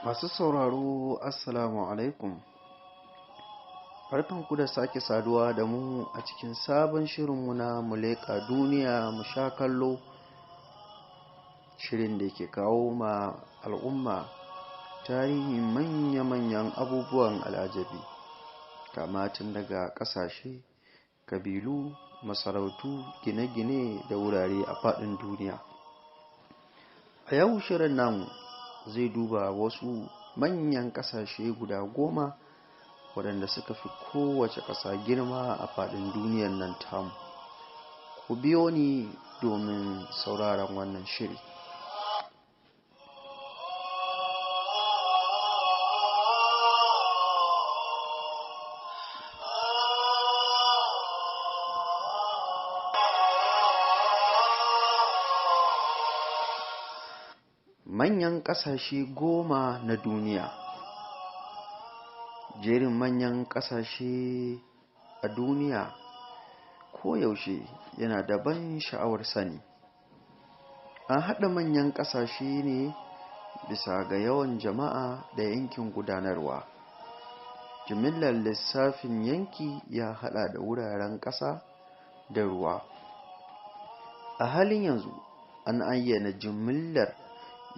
Masu sauraro, Assalamu alaikum. Barkanku da sake saduwa da mu a cikin sabon shirinmu na Muleka Duniya mu sha kallo, shirin da ke kawo ma al'umma tarihin manya-manyan abubuwan al'ajabi, kama tun daga ƙasashe, kabilu, masarautu, gine-gine da wurare a faɗin duniya. A yau shirin namu zai duba wasu manyan ƙasashe guda 10 waɗanda suka fi kowace ƙasa girma a faɗin duniyan nan tamu. Ku biyo ni domin sauraron wannan shiri. Manyan ƙasashe 10 na duniya. Jerin manyan ƙasashe a duniya koyaushe yana da ban sha'awar sani. An haɗa manyan ƙasashe ne bisa ga yawan jama'a da yankin gudanarwa. Jimillar lissafin yanki ya haɗa da wuraren ƙasa da ruwa. A halin yanzu an ayyana jimillar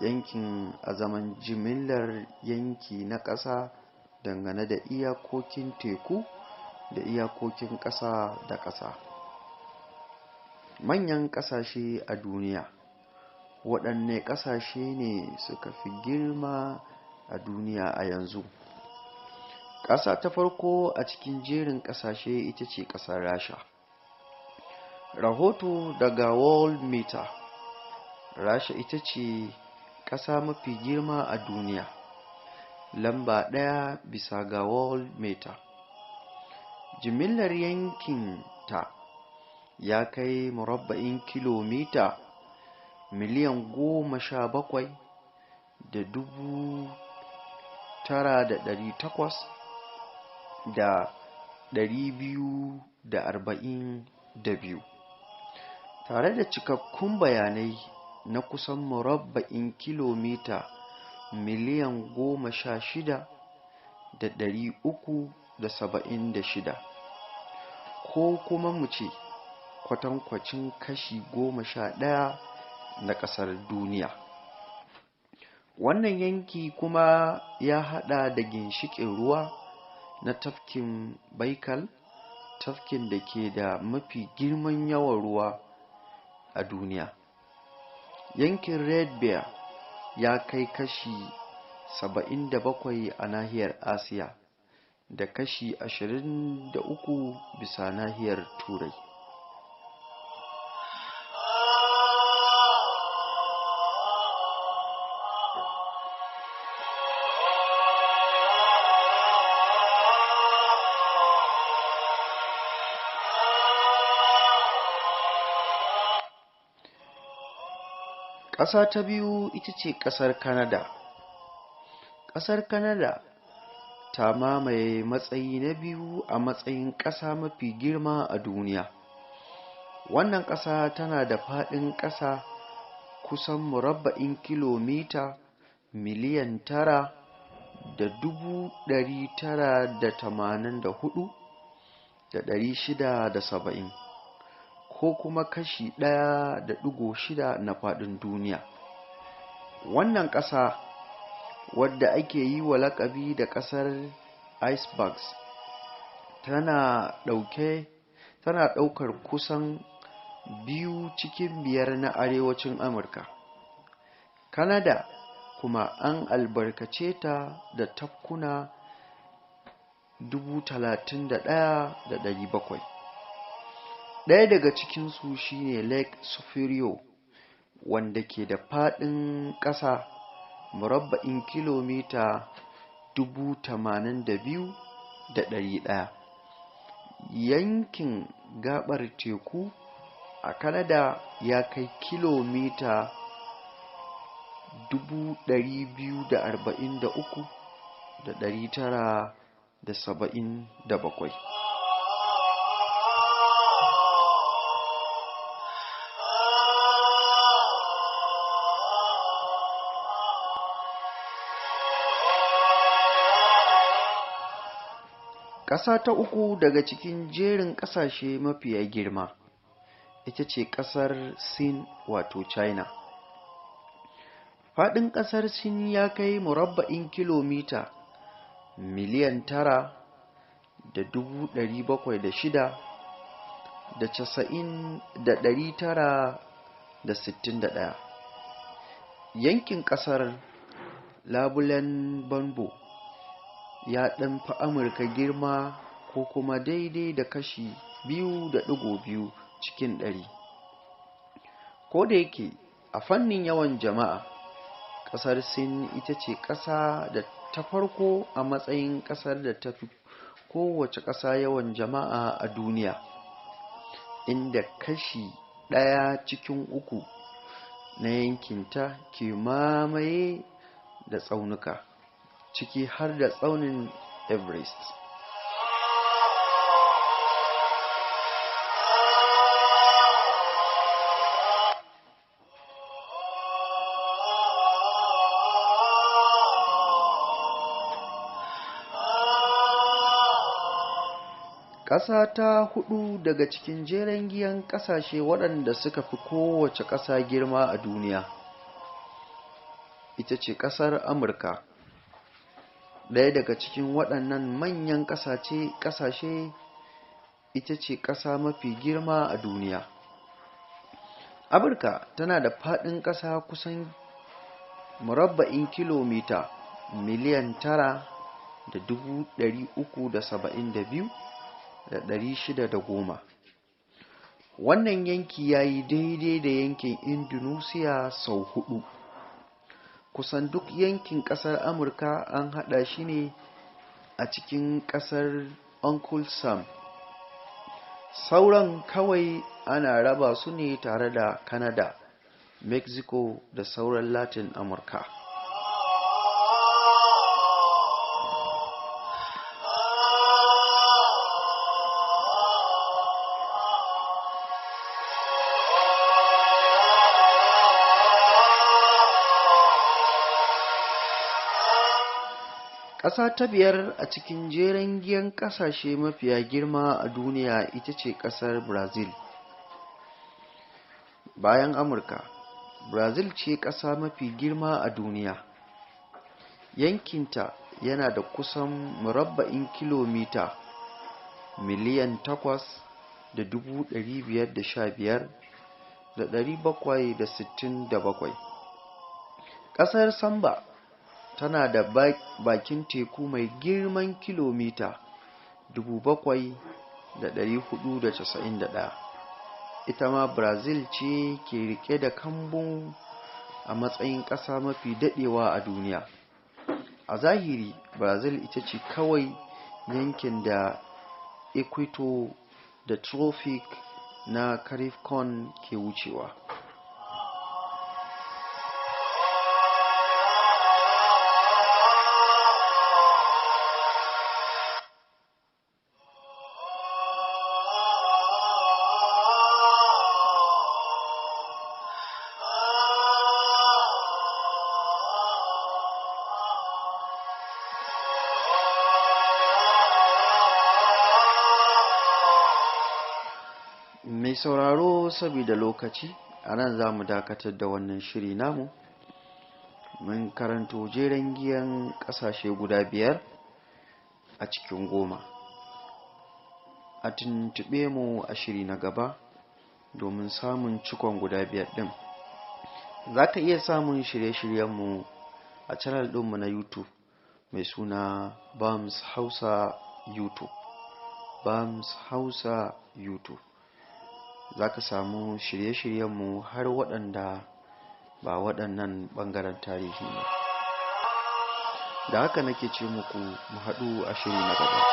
yankin a zaman jimillar yanki na ƙasa dangane da iyakokin teku da iyakokin ƙasa da ƙasa. Manyan ƙasashe a duniya. Waɗanne ƙasashe ne suka fi girma a duniya a yanzu? Ƙasa ta farko a cikin jerin ƙasashe ita ce ƙasar Rasha. Rahoto daga World Meter. Rasha ita ce ƙasa mafi girma a duniya, lamba 1 bisa ga World Meter. Jimillar yankin ta ya kai murabba'in kilomita 17,009,800,242, tare da cikakkun bayanai na kusan murabba'in kilomita 16,376,000, ko kuma mu ce kwatankwacin kashi 11 na ƙasar duniya. Wannan yanki kuma ya haɗa da ginshiƙin ruwa na tafkin Baikal, tafkin da ke da mafi girman yawan ruwa a duniya. Yankin Red Bear ya kai kashi 77 a nahiyar Asiya da kashi 23 bisa nahiyar Turai. Ƙasa ta biyu ita ce ƙasar Canada. Ƙasar Canada ta mamaye matsayi na biyu a matsayin ƙasa mafi girma a duniya. Wannan ƙasa tana da faɗin ƙasa kusan murabba'in kilomita 9,984,670, ko kuma kashi 1.6 na faɗin duniya. Wannan ƙasa, wadda ake yi wa laƙabi da ƙasar icebergs, tana ɗaukar kusan 2 cikin 5 na arewacin Amurka. Canada kuma an albarkace ta da tafkuna 31,700. Ɗaya daga cikinsu shine Lake Superior, wanda ke da faɗin ƙasa murabba'in kilomita 82,100. Yankin gaɓar teku a Canada ya kai kilomita 243,977. Ƙasa ta uku daga cikin jerin ƙasashe mafiya girma ita ce ƙasar Sin, wato China. Faɗin ƙasar Sin ya kai murabba'in kilomita 9,706,090,961. Yankin ƙasar labulen banbo ya ɗan fi Amurka girma, ko kuma daidai da kashi 2.2 cikin 100. Ko da yake a fannin yawan jama'a, ƙasar Sin ita ce ƙasa da ta farko a matsayin ƙasar da ta fi kowace ƙasa yawan jama'a a duniya, inda kashi 1 cikin 3 na yankinta ke mamaye da tsaunuka, ciki har da tsaunin Everest. Ƙasa ta hudu daga cikin jeren giyan ƙasashe waɗanda suka fi kowace ƙasa girma a duniya ita ce ƙasar Amurka. Ɗaya daga cikin waɗannan manyan ƙasashe ita ce ƙasa mafi girma a duniya. Amurka tana da faɗin ƙasa kusan murabba'in kilomita 9,372,610. Wannan yanki ya yi daidai da yankin Indonesia sau hudu. Kusan duk yankin ƙasar Amurka an haɗa shi ne a cikin ƙasar Uncle Sam. Sauran kawai ana raba su ne tare da Canada, Mexico da sauran Latin Amurka. Ƙasa ta biyar a cikin jeren giyan ƙasashe mafiya girma a duniya ita ce ƙasar Brazil. Bayan Amurka, Brazil ce ƙasa mafi girma a duniya. Yankinta yana da kusan murabba'in kilomita 8,515,767. Ƙasar Samba tana da bakin teku mai girman kilomita 7,491. Ita ma Brazil ce ke rike da kambun a matsayin ƙasa mafi daɗewa a duniya. A zahiri, Brazil ita ce kawai yankin da Equator da Tropic na Capricorn ke wucewa. Mai sauraro, saboda lokaci, a nan za mu dakatar da wannan shiri namu. Mun karanto jeren giyan ƙasashe guda biyar a cikin 10. A tuntuɓe mu a shiri na gaba domin samun cikon guda biyar ɗin. Za ka iya samun shirye-shiryenmu a channel ɗinmu na YouTube mai suna Bams Hausa YouTube. Bams Hausa YouTube. Za ka samu shirye-shiryenmu har waɗanda ba waɗannan ɓangaren tarihi ba. Da haka nake ce muku, mu haɗu a shiri na gaba.